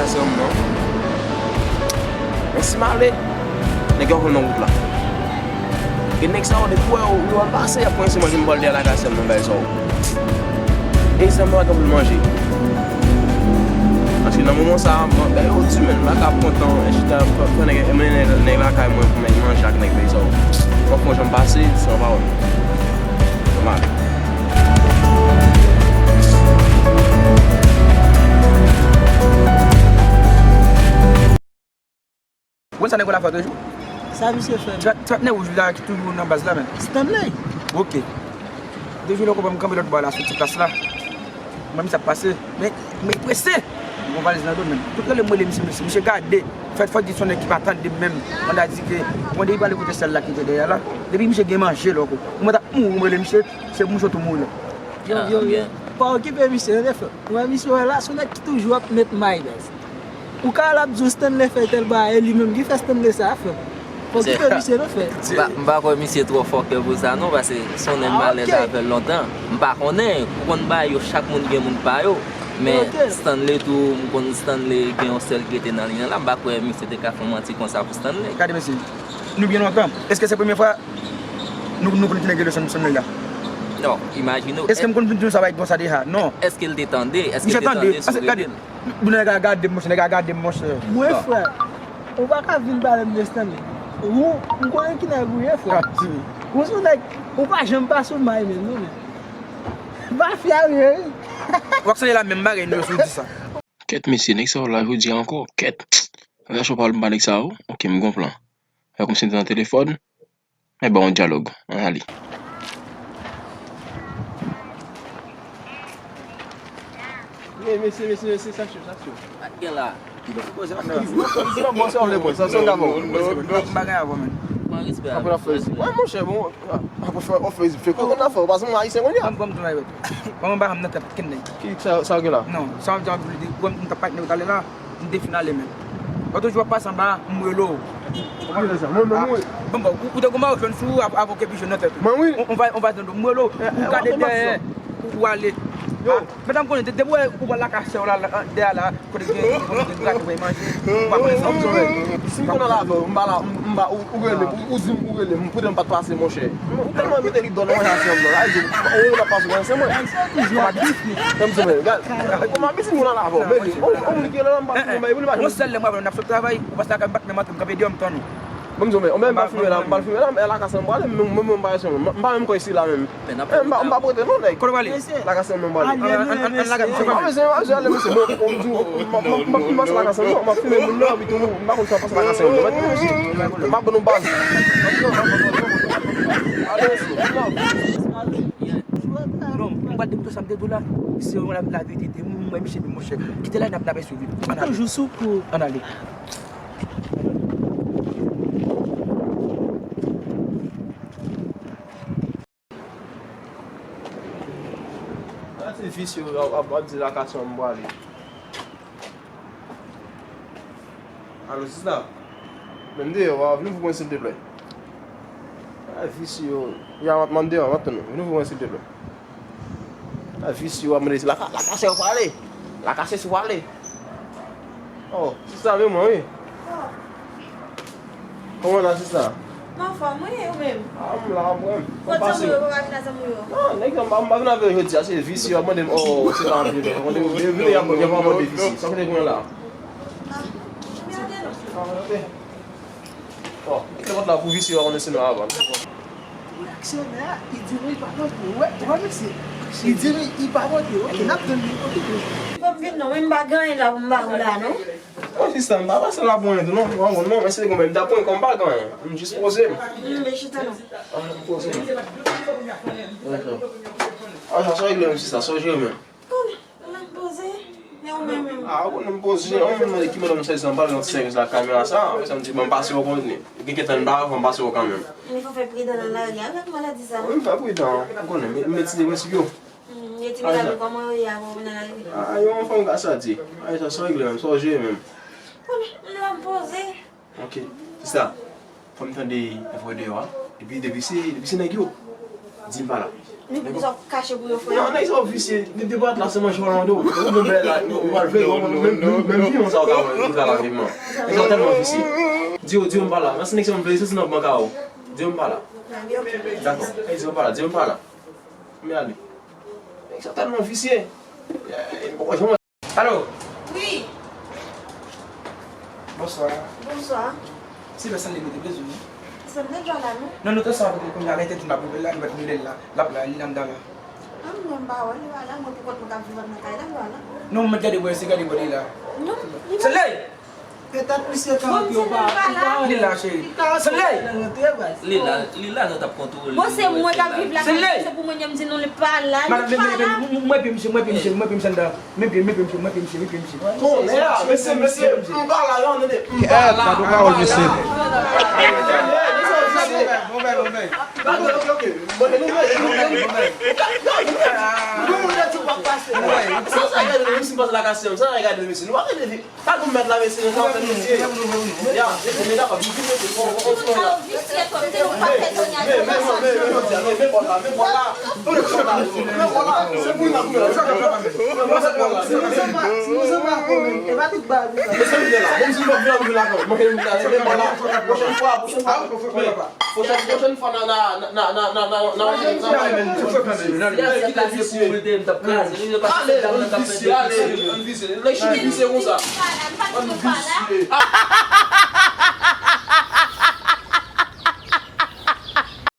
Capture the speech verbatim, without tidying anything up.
Lakay sè m nan. Men si m ale, nèg yo ap jwenn nan wout la. Gen nèg sa yo, depi w wè yo, yo al pase, y ap konyen se mwen ki m pral dèyè lakay sè m nan, bay sa yo. E sè m pa gen pou l manje. Paske nan moman sa a, m, bagay yo di, men m pa ka ap kontan, chita, fè nèg, mennen nèg, nèg lakay mwen pou m al manje ak nèg, bay sa yo. M ap fè yon jan m pase, san pawòl. Nòmal. Ou konn sa nèg la fè toujou? Sa misye fè? Twa, twa nèg wouj la ki toujou nan baz la menm. Stanley. Ok. Toujou lè w konprann m kanpe lòt bò la sou ti plas la. Mwen, misye ap pase. Men, men prese. Yon valiz nan do menm. Tout lè m rele misye, misye, misye gade. Fèt fò di se yon nèg ki pa tande m menm. Mwen ta di ke, mwen depi pale kote sèl la ki te dèyè la. Depi misye gen manje lòko. Mwen ta mouri, mwen rele misye, se pou misye tou mouri. Yo, yo, yo. Pa okipe misye, non, frè. Mwen, misye wè la, se yon nèg ki toujou ap met may, baz. Ou ka al ap di w Stanley fè tèl bagay, e li menm ki fè Stanley sa a fè. Fò ki fè misye nan fè. M pa, m pa kwè misye twò fòkè pou sa non, paske se yon nèg m alèz avè l lontan. M pa konnen, ou konn bagay yo, chak moun gen moun pa yo. Men Stanley tou, m konn Stanley gen yon sèl gete nan li an la, m pa kwè misye te ka fè yon manti konsa pou Stanley. Gade mesye, nou byen lontan. Èske se premye fwa nou, nou konn vin gen relasyon ansanm la? Non, imajine w. Èske m konn vin di nou sa bagay konsa deja? Non. Èske l te tande? Èske l te tande sou rele l? Moun nèg la gade m, monchè, nèg la gade m, monchè. Mwen, frè, ou pa ka vin pale m de Stanley. Ou, m konnen ki nèg ou ye, frè. Ou se yon nèg, ou pa janm pase w may menm, non, men. Mafya, wi. W ap sonje la menm bagay, nou, si w di sa. Kèt, mesye, nèg sa yo la jodi a ankò, kèt. Ann fè cho pa m pa nèg sa yo. Ok, m gon plan. Fè kòmsi m te nan telefòn. Mwen ba yon dyalòg. Ann ale. Mesye, mesye, mesye, mesye, sa cho, sa cho. Sa k gen la? Poze w nan. Poze w nan, bon, sa w vle mwen, sa, sa w ta bon. M pa gen avè w, men. Pran respè a. Apre l ap fè zi. Wè, monchè, bon, apre fè, w fè zi, fè kòman w fè, w pa se yon Ayisyen kounye a. Ban m, ban m tou, ban m tou. Ban m ba m nan tèt kenn nèg. Ki sa, sa w gen la? Non, sa w ap di, w ap di, w ap di, w ap di, m t ap patnè w talè la. M te fin ale menm. Ou toujou ap pase anba, m rele w. Ou pa rele sa. Mwen menm, wi. Bon, bon, ou, ou te gon mawon jòn sou ou, avè, avè w ke pi jòn nan tèt ou. Mwen, wi. On, on va, on va, m rele w. Ou gade dèyè, ou, ou ale. Yo. Medam konnen, depi w wè ou pral lakay sè w la, dèyè la, kote gen, kote gen gate, w manje, ou pa konnen sa w bezwen. Si m konn al avè w, m pa la, m, m pa, ou, ou rele m, ou, ou di m, ou rele m, poutèt m pa t pase, monchè. Ou tèlman mete ridò nan yon relasyon, bro. Sa vle di, ou la pase nan se mwen. Kòman bisi moun an la avè w, men li, on moun ki la, m pa fouye, men li pa. Yon sèl lè m avè w, n ap sot travay, ou pase lakay m, m pa t menm antre, m kanpe deyò, m tann ou. Bon, m di w, men, ou menm pa fime la, m pa fime la, men lakay sa m prale, men mwen, mwen, m pa rete, m pa menm kwè isi la menm. M pa, m pa prete non, nèg. Kote w prale? Lakay sa m prale. An, an, an, lakay misye. Ah, mesye, mesye, ale, mesye. Bon, m di w, m, m, m, m pase lakay sa m, m ap fime moun nan, epi tou, m pa konn sa pase lakay sa m, non, mesye. M ap ban nou baz. Ale, mesye. Non, m pral di w tout sa m te di w la. Se yon la, la verite, te mwen, misye, monchè. Kite la, n ap, n ap swiv li. Ann ale. Toujou sou kou. Ann ale. Sa se visye yo ap, ap, ap di lakay sa m prale. Alo, sista. Men m deyò, w a vin ouvri mwen, silteplè. A, visye yo. Ya, m ap, m ap deyò, m ap tann ou. Vin ouvri mwen, silteplè. A, visye yo ap mande si lakay, lakay sè w prale. Lakay sè w prale. Oh, sista, men mwen, wi. Kòman w la, sista? M anfòm, wi, ou menm? Ah, m la, mwen. Kot zanmi w yo, papa vin ak zanmi w yo? Non, nèg yo, m pa, m pa vin avè yo jodi a, se visye yo ap mande m, oh, se pa anpil. Mande m, vini, y ap, y ap mande visye. Sa w konnen kounye a la? Ah, m ap tande nou. Ah, ok. Bon, kite pòt la pou visye yo konnen se nou avan. Reaksyonè a, li di nou li pa pote. Wè, wè, mesye. Li di nou li pa pote. Ok, n ap tann li. Okipe. Fò m vin non, men m pa gen anyen la pou m ba ou la, non. Bon, sista, m pa pase la pou anyen tou, non. Mwen, mwen, mwen, se konbyen m ta pran kòm pa gen anyen. M jis poze m. Hmm, men chita non. Ah, m poze m. Ah, sa, sa regle menm, sista, sa jere menm. Bon, m ap poze. E ou menm, menm? Ah, ou konnen m poze, ou menm ki mande m sèvis nan pale yon ti sèvis la kamera sa, sa m di, ban m pase w konnen. Gen kèk tan m pa wè, fò m pase w kanmenm. Men fò fè pridan nan lari a, avèk maladi sa. Wi, m fè pridan, ou konnen, m, m met ti deprensip yo. Hmm, e ti medam yo, kòman yo ye avè w nan lari? Ah, yo anfòm, gras a Dye. Ay, sa, sa regle menm, sa w jere menm. Bon, m la m poze. Ok. Sista, fò m tande vwa deyò a. Epi depi se, depi se nèg yo, di m pa la. Nèg sa w kache pou yo, frè. Non, nèg sa yo visye. Depi w pa t la, se manje w nan do. Ou bon bèl la, ou pral veye, menm, menm, menm piyon sa w ka, ou ka lave man. Nèg sa yo tèlman visye. Di yo, di yo m pa la. Nan se nèg sa m vle, se nan bank a ou. Di yo m pa la. Dakò. Di yo m pa la, di yo m pa la. Men ale. Nèg sa yo tèlman visye. Eh, m poko janm Alo! Wi! Bonswa. Bonswa. Se lè Sanley mete bezwen nou. Sanley djòl la, non? Non, nou te sa kote kounye a, lè te di m ap rive la, li pa t rive la. L ap la, li la, m ta la. Ah, mwen m pa wè l, li pa la, mwen pou kont mwen k ap viv nan kay la, li pa la. Non, mwen gade wè, se gade wè li la. Non, li pa Sanley! Petèt misye ka antre ou pa, ou pa Li la, cheri. Sanley! Li la, li la, nou t ap kontwole. Bon, se mwen k ap viv la, se pou mwen, yo m di non, li pa la, li pa la. Mwen epi misye, mwen epi misye, mwen epi misye anndan. Mwen epi, mwen epi misye, mwen epi misye, mwen epi misye. Konnen a, mesye, mesye, m pa la, yo, tande. M pa la. Gad yon pawòl, mesye. Bon, bon, bon, bon. Sa, sa gade, menm si m pase lakay, sa gade, mesye. Nou pa gade, Pa gou mèt la, mesye, nou sa fè mesye. Ya, mesye, men dakò, vin, vin, mesye, on, on, on, on, la. Men, men, men, men, men, men, men, men, bò la, men bò la. Men bò la, se pou nou goumen la. Men bò la, se pou nou goumen la. Mesye, vin la, menm si nou pa vin la, vin la, men bò la. Pwochèn fwa, pwochèn fwa. Pwochèn, pwochèn fwa, n a, n a, n a, n a, n a, n a, n a, n a, Ale, ann visye, ale, ann visye, ann visye konsa. Ann visye.